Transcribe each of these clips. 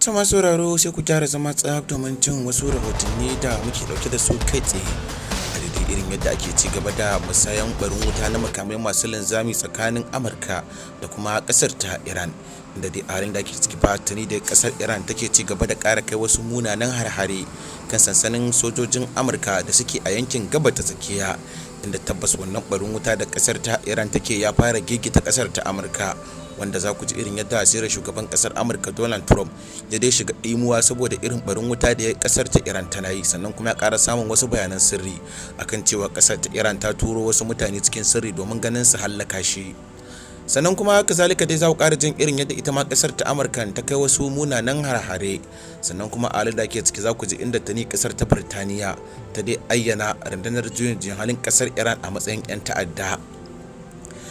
Sama sauraro, sai ku gyara zama tsab domin jin wasu rahotanni da muke dauke da su kai tsaye a daidai irin yadda ake ci gaba da musayan barin wuta na makamai masu linzami tsakanin Amurka da kuma kasar ta Iran, inda dai halin da ake ciki fa tuni da kasar Iran take ci gaba da ƙara kai wasu munanan har-hare kan sansanin sojojin Amurka da suke a yankin Gabas ta Tsakiya, inda tabbas wannan barin wuta da kasar ta Iran take ya fara gigita kasar ta Amurka, wanda za ku ji irin yadda asirin shugaban kasar Amurka Donald Trump ya dai shiga ɗimuwa saboda irin barin wuta da ya kasar ta Iran tana yi. Sannan kuma ya ƙara samun wasu bayanan sirri akan cewa kasar ta Iran ta turo wasu mutane cikin sirri domin ganin su hallaka shi. Sannan kuma kazalika dai za ku ƙara jin irin yadda ita ma kasar ta Amurka ta kai wasu munanan har-hare. Sannan kuma a da ke ciki, za ku ji inda tuni kasar ta Birtaniya ta dai ayyana rundunar juyin halin kasar Iran a matsayin 'yan ta'adda.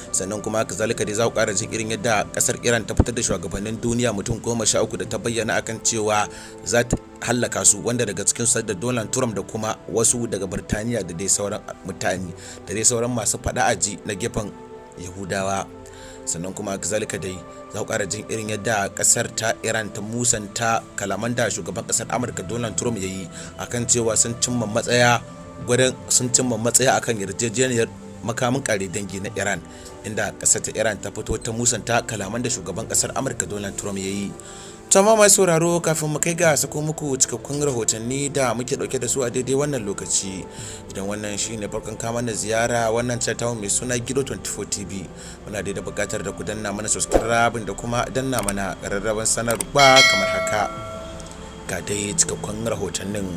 Sannan kuma kazalika dai za ku ƙara jin irin yadda kasar Iran ta fitar da shugabannin duniya mutum 13 da ta bayyana akan cewa za ta hallaka su, wanda daga cikin su da Donald Trump da kuma wasu daga Birtaniya da dai sauran mutane da dai sauran masu faɗa aji na gefen Yahudawa. Sannan kuma kazalika dai za ku ƙara jin irin yadda kasar ta Iran ta musanta kalaman da shugaban kasar Amurka Donald Trump ya yi akan cewa sun cimma matsaya akan yarjejeniyar makamin kare dangi na Iran, inda kasar ta Iran ta fito ta musanta kalaman da shugaban kasar Amurka Donald Trump ya yi. Tama mai sauraro, kafin mu kai ga sako muku cikakkun rahotanni da muke dauke da su a daidai wannan lokaci, idan wannan shine farkon kama na ziyara wannan channel mai suna Gido 24 TV, muna da bukatar da ku danna mana subscribe da kuma danna mana ƙararrawar sanarwa kamar haka. Ga dai cikakkun rahotannin.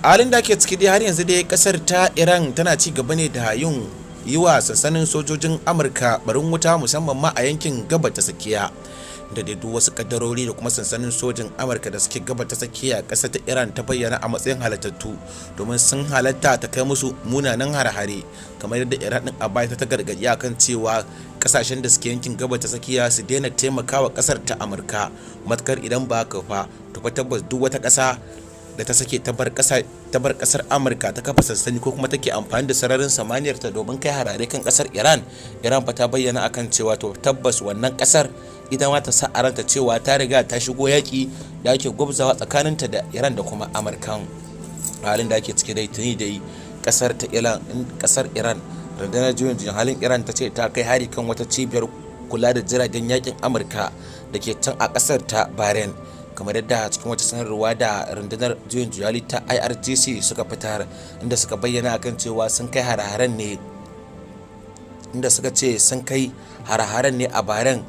Halin da ake ciki dai, har yanzu dai kasar ta Iran tana ci gaba ne da yi wa sansanin sojojin Amurka barin wuta, musamman ma a yankin Gabas ta Tsakiya, da dai duk wasu kaddarori da kuma sansanin sojin Amurka da suke Gabas ta Tsakiya, ƙasar ta Iran ta bayyana a matsayin halattattu, domin sun halatta ta kai musu munanan hare-hare, kamar yadda Iran din a baya ta gargaɗi akan cewa kasashen da suke yankin Gabas ta Tsakiya su daina taimakawa kasar ta Amurka, matukar idan ba haka fa, to fa tabbas duk wata ƙasa da ta sake ta bar kasar Amurka ta kafa sansani ko kuma take amfani da sararin samaniyar ta domin kai harare kan kasar Iran, Iran fa ta bayyana akan cewa to tabbas wannan kasar ita ma ta sa a ranta cewa ta riga ta shigo yaki da ake gwabzawa tsakaninta da Iran da kuma Amurkan. Halin da ake ciki dai, tuni dai kasar ta Iran, kasar Iran, rundunar juyin halin Iran ta ce ta kai hari kan wata cibiyar kula da jiragen yakin Amurka da ke can a kasar ta Bahrain, kamar yadda cikin wata sanarwa da rundunar juyin juyali ta IRGC suka fitar, inda suka bayyana akan cewa sun kai hare-haren ne, inda suka ce sun kai hare-haren ne a Bahrain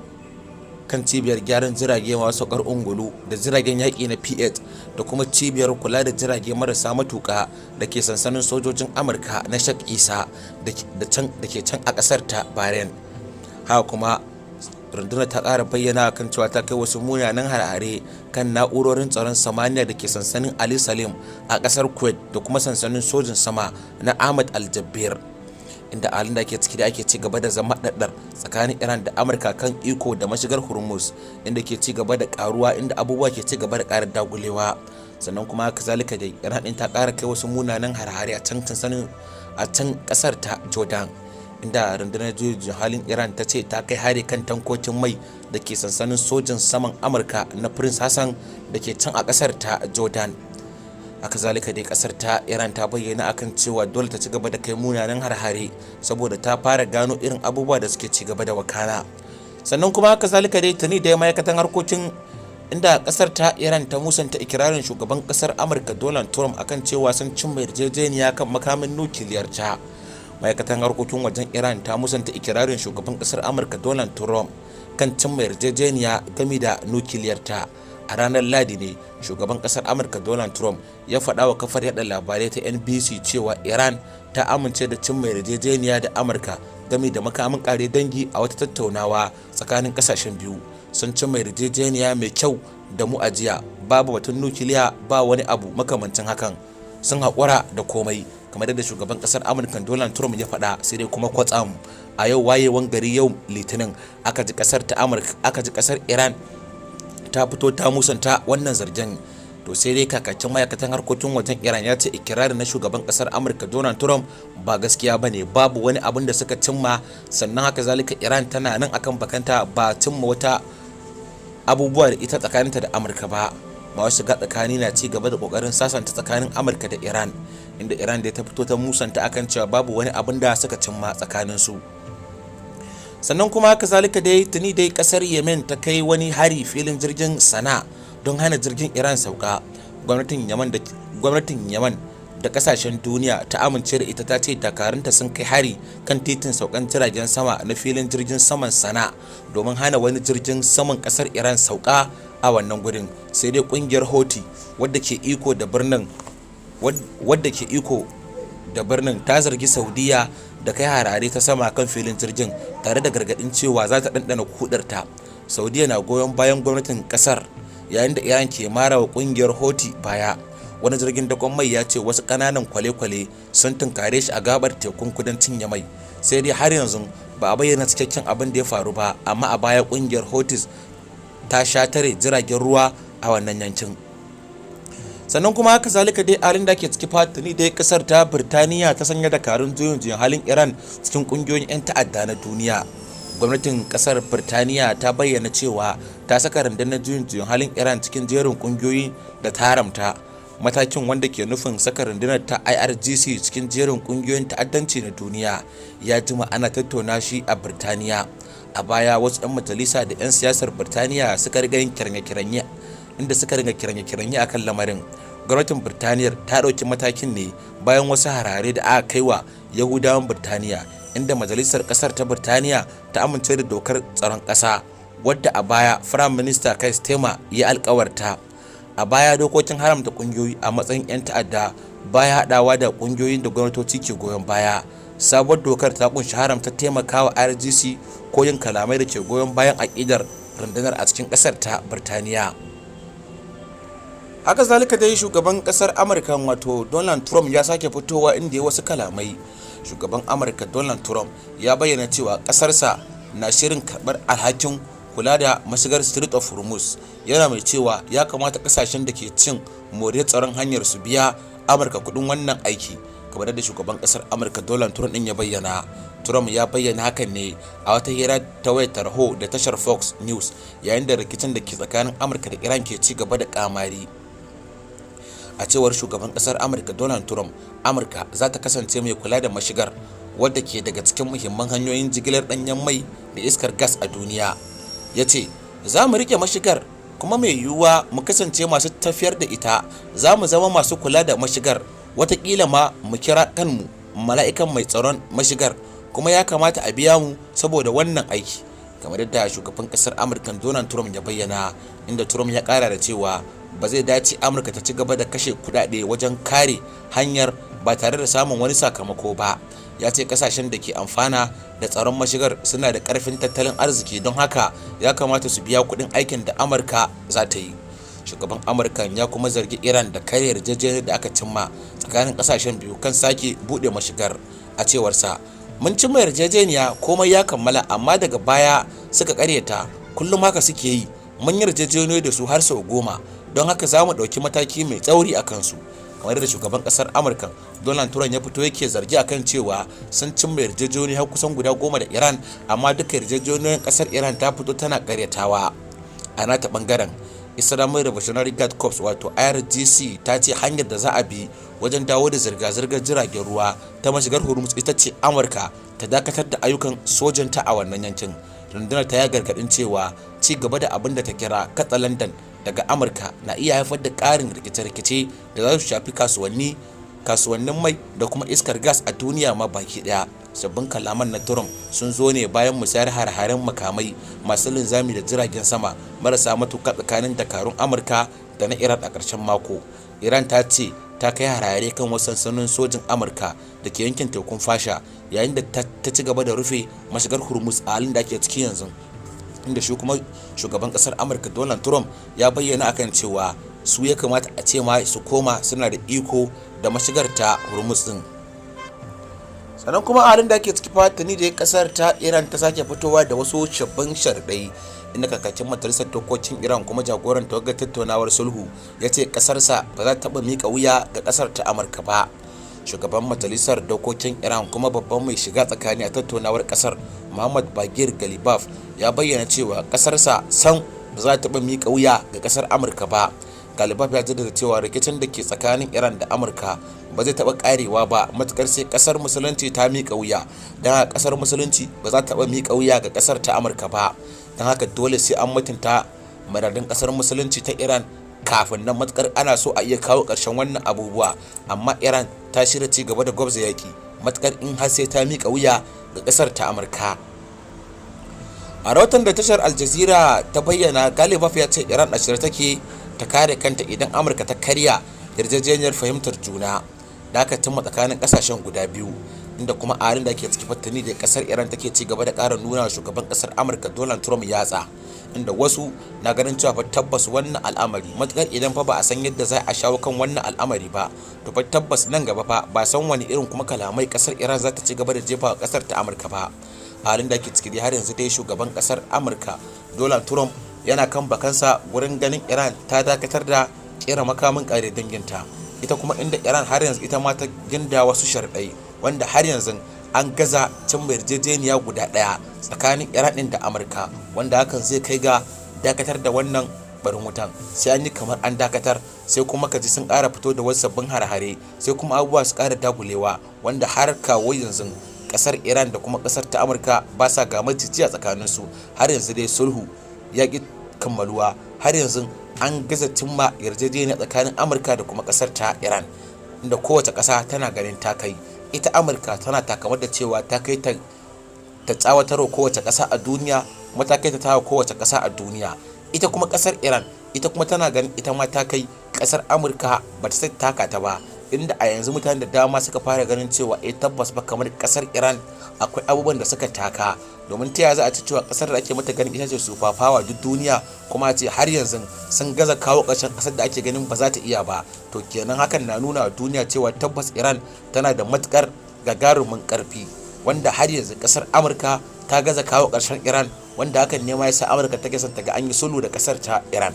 kan cibiyar gyaran jirage masu saukar ungulu da jiragen yaƙi na P8 da kuma cibiyar kula da jirage marasa matuƙa da ke sansanin sojojin Amurka na Sheikh Isa da ke can a ƙasar ta Bahrain. Haka kuma rundunar ta ƙara bayyana kan cewa ta kai wasu munanan hare-hare kan na'urorin tsaron samaniya da ke sansanin Ali Salim a ƙasar Kuwait da kuma sansanin sojin sama na Ahmad Al-Jabbir, inda halin da ake ciki da ake ci gaba da zama ɗaɗɗar tsakanin Iran da Amurka kan iko da mashigar Hormuz, inda ke ci gaba da karuwa, inda abubuwa ke ci gaba da ƙara dagulewa. Sannan kuma kazalika da Iran ɗin ta ƙara kai wasu munanan hare-hare a can sansanin a can ƙasar ta Jordan, inda rundunar juyin halin Iran ta ce ta kai hari kan tankokin mai da ke sansanin sojin saman Amurka na Prince Hassan da ke can a kasar ta Jordan. Haka zalika dai kasar ta Iran ta bayyana akan cewa dole ta ci gaba da kai munanan har-hare saboda ta fara gano irin abubuwa da suke ci gaba da wakana. Sannan kuma haka zalika dai tuni da ma'aikatan harkokin inda kasar ta Iran ta musanta ikirarin shugaban kasar Amurka Donald Trump akan cewa sun cimma yarjejeniya kan makamin nukiliyar ta. Ma'aikatan harkokin wajen Iran ta musanta ikirarin shugaban kasar Amurka Donald Trump kan cimma yarjejeniya game da nukiliyar ta. A ranar Ladi ne shugaban kasar Amurka Donald Trump ya faɗa wa kafar yada labarai ta NBC cewa Iran ta amince da cimma yarjejeniya da Amurka game da makamin kare dangi a wata tattaunawa tsakanin kasashen biyu. Sun cimma yarjejeniya mai kyau da mu a jiya. Babu batun nukiliya, ba wani abu makamancin hakan. Sun haƙura da komai, kamar yadda shugaban kasar Amurka Donald Trump ya faɗa. Sai dai kuma kwatsam a yau, wayewan gari yau Litinin, aka ji kasar ta Amurka, aka ji kasar Iran ta fito ta musanta wannan zargin. To sai dai kakakin ma'aikatan harkokin wajen Iran ya ce ikirarin na shugaban kasar Amurka Donald Trump ba gaskiya ba ne, babu wani abin da suka cimma. Sannan haka zalika Iran tana nan akan bakanta, ba cimma wata abubuwa da ita tsakaninta da Amurka ba. Masu shiga tsakani na ci gaba da kokarin sasanta tsakanin Amurka da Iran, inda Iran da ta fito ta musanta akan cewa babu wani abin da suka cimma tsakanin su. Sannan kuma kazalika dai, tuni dai kasar Yemen ta kai wani hari filin jirgin Sana don hana jirgin Iran sauka. Gwamnatin Yemen da kasashen duniya ta amince da ita ta ce dakarunta sun kai hari kan titin saukan jiragen sama na filin jirgin saman Sana domin hana wani jirgin saman kasar Iran sauka a wannan gurin. Sai dai kungiyar Houthi, wadda ke iko da birnin, ta zargi Saudiya da kai harare ta sama kan filin jirgin, tare da gargadin cewa za ta ɗanɗana kudarta. Saudiya na goyon bayan gwamnatin kasar, yayin da Iran ke mara wa kungiyar Houthi baya. Wani jirgin dakon mai ya ce wasu kananan kwale-kwale sun tunkare shi a gabar tekun kudancin Yamai. Sai dai har yanzu ba a bayyana cikakken abin da ya faru ba, amma a baya kungiyar Houthis ta sha tare jiragen ruwa a wannan yankin. Sannan kuma haka zalika dai, halin da ke ciki fatuni dai, kasar ta Birtaniya ta sanya dakarun juyin juyin halin Iran cikin kungiyoyin 'yan ta'adda na duniya. Gwamnatin kasar Birtaniya ta bayyana cewa ta saka rundunar juyin juyin halin Iran cikin jerin kungiyoyi da ta haramta. Matakin, wanda ke nufin saka rundunar ta IRGC cikin jerin kungiyoyin ta'addanci na duniya, ya jima ana tattauna shi a Birtaniya. A baya wasu 'yan majalisa da 'yan siyasar Birtaniya suka riga yin kiranye-kiranye, inda suka ringa kiranye-kiranye akan lamarin. Gwamnatin Birtaniyar ta ɗauki matakin ne bayan wasu harare da aka kai wa Yahudawan Birtaniya, inda majalisar ƙasar ta Birtaniya ta amince da dokar tsaron ƙasa, wadda a baya Firayim Minista Keir Starmer ya alkawarta. A baya dokokin haramta ƙungiyoyi a matsayin 'yan ta'adda baya haɗawa da ƙungiyoyin da gwamnatoci ke goyon baya. Sabuwar dokar ta kunshi haramta taimakawa IRGC ko yin kalamai da ke goyon bayan aƙidar rundunar a cikin ƙasar ta Birtaniya. Haka zalika dai, shugaban kasar Amurka, wato Donald Trump, ya sake fitowa inda ya wasu kalamai. Shugaban Amurka Donald Trump ya bayyana cewa kasarsa na shirin karbar alhakin kula da mashigar Strait of Hormuz, yana mai cewa ya kamata kasashen da ke cin moriyar tsaron hanyar su biya Amurka kudin wannan aiki. Kamar da shugaban kasar Amurka Donald Trump din ya bayyana, Trump ya bayyana hakan ne a wata hira ta wayar tarho da tashar Fox News, yayin da rikicin da ke tsakanin Amurka da Iran ke ci gaba da kamari. A cewar shugaban kasar Amurka Donald Trump, Amurka za ta kasance mai kula da mashigar, wadda ke daga cikin muhimman hanyoyin jigilar danyen mai da iskar gas a duniya. Ya ce, "Za mu rike mashigar, kuma mai yiwuwa mu kasance masu tafiyar da ita. Za mu zama masu kula da mashigar, watakila ma mu kira kanmu mala'ikan mai tsaron mashigar, kuma ya kamata a biya mu saboda wannan aiki," kamar yadda shugaban kasar Amurka Donald Trump ya bayyana, inda Trump ya kara da cewa ba zai dace Amurka ta ci gaba da kashe kudade wajen kare hanyar ba tare da samun wani sakamako ba. Ya ce kasashen da ke amfana da tsaron mashigar suna da karfin tattalin arziki, don haka ya kamata su biya kudin aikin da Amurka za ta yi. Shugaban Amurka ya kuma zargi Iran da karya yarjejeniyar da aka cimma tsakanin kasashen biyu kan sake bude mashigar. A cewarsa, "Mun cimma yarjejeniya, komai ya kammala, amma daga baya suka karyata. Kullum haka suke yi. Mun yi yarjejeniyoyi da su har sau 10, don haka za mu ɗauki mataki mai tsauri a kansu," kamar da shugaban kasar Amurka Donald Trump ya fito yake zargi akan cewa sun cimma yarjejeniyoyi har kusan guda 10 da Iran, amma duka yarjejeniyoyin kasar Iran ta fito tana karyatawa. A nata bangaren, Islamic Revolutionary Guard Corps, wato IRGC, ta ce hanyar da za a bi wajen dawo da zirga-zirgar jiragen ruwa ta mashigar Hormuz ita ce Amurka ta dakatar da ayyukan sojanta a wannan yankin. Rundunar ta ya gargadin cewa ci gaba da abin da ta kira katsalandan daga Amurka na iya haifar da ƙarin rikice-rikice da za su shafi kasuwannin mai da kuma iskar gas a duniya ma baki daya. Sabbin kalaman na Trump sun zo ne bayan musayar har-haren makamai masu linzami da jiragen sama marasa matuka tsakanin dakarun Amurka da na Iran a ƙarshen mako. Iran ta ce ta kai harare kan wasu sansanin sojin Amurka da ke yankin tekun Fasha, yayin da ta ci gaba da rufe mashigar Hormuz a halin da ake ciki yanzu, inda shi kuma shugaban kasar Amurka Donald Trump ya bayyana akan cewa su ya kamata a ce ma su koma suna da iko da mashigar ta Hormuz din. Sannan kuma a halin da ake ciki, fatani da kasar ta Iran ta sake fitowa da wasu sabbin sharuɗai, inda kakakin Majalisar Dokokin Iran kuma jagoran tawagar tattaunawar sulhu ya ce kasarsa ba za ta taɓa miƙa wuya ga kasar ta Amurka ba. Shugaban Majalisar Dokokin Iran kuma babban mai shiga tsakani a tattaunawar kasar, Muhammad Bagir Galibaf, ya bayyana cewa kasarsa san ba za ta taɓa miƙa wuya ga kasar Amurka ba. Galibaf ya jaddada cewa rikicin da ke tsakanin Iran da Amurka ba zai taɓa karewa ba matukar sai kasar Musulunci ta miƙa wuya. Don haka kasar Musulunci ba za ta taɓa miƙa wuya ga kasar ta Amurka ba. Don haka dole sai an mutunta muradun kasar Musulunci ta Iran kafin nan, matukar ana so a iya kawo ƙarshen wannan abubuwa. Amma Iran ta shirya ci gaba da gwabza yaƙi matukar in har sai ta miƙa wuya ga kasar ta Amurka. A rahoton da tashar Al Jazeera ta bayyana, Galibaf ya ce Iran a shirye take ta kare kanta idan Amurka ta karya yarjejeniyar fahimtar juna da aka cimma tsakanin kasashen guda biyu. Inda kuma a halin da ake ciki, fatani da kasar Iran take ci gaba da ƙara nuna shugaban kasar Amurka Donald Trump yatsa, inda wasu na ganin cewa fa tabbas wannan al'amari, matukar idan fa ba a san yadda za a shawo kan wannan al'amari ba, to fa tabbas nan gaba fa ba san wani irin kuma kalamai kasar Iran za ta ci gaba da jefa kasar ta Amurka ba. Halin da ake ciki dai, har yanzu dai shugaban kasar Amurka Donald Trump yana kan bakansa wurin ganin Iran ta dakatar da kera makamin kare danginta. Ita kuma inda Iran har yanzu ita ma ta ginda wasu sharɗai, wanda har yanzu an gaza cimma yarjejeniya guda ɗaya tsakanin Iran ɗin da Amurka wanda hakan zai kai ga dakatar da wannan barin wutan. Sai an yi kamar an dakatar, sai kuma ka ji sun ƙara fito da wasu sabbin hare-hare, sai kuma abubuwa su ƙara dagulewa, wanda har kawo yanzu kasar Iran da kuma kasar ta Amurka ba sa ga maciji a tsakaninsu. Har yanzu dai sulhu ya ƙi kammaluwa. Har yanzu an gaza cimma yarjejeniya tsakanin Amurka da kuma kasar ta Iran, inda kowace ƙasa tana ganin ta kai. Ita Amurka tana takamar da cewa ta kai ta tsawatarwa kowace ƙasa a duniya, kuma ta kai ta tawa kowace ƙasa a duniya. Ita kuma ƙasar Iran, ita kuma tana ganin ita ma ta kai, ƙasar Amurka ba ta sai taka ta ba. Inda a yanzu mutane da dama suka fara ganin cewa eh, tabbas ba kamar kasar Iran akwai abubuwan da suka taka. Domin ta za a ci cewa kasar da ake mata ganin ita ce super power duk duniya, kuma a ce har yanzu sun gaza kawo ƙarshen kasar da ake ganin ba za ta iya ba? To kenan hakan na nuna wa duniya cewa tabbas Iran tana da matukar gagarumin karfi, wanda har yanzu kasar Amurka ta gaza kawo ƙarshen Iran, wanda hakan ne ma yasa Amurka take son ta ga an yi sulhu da kasar ta Iran.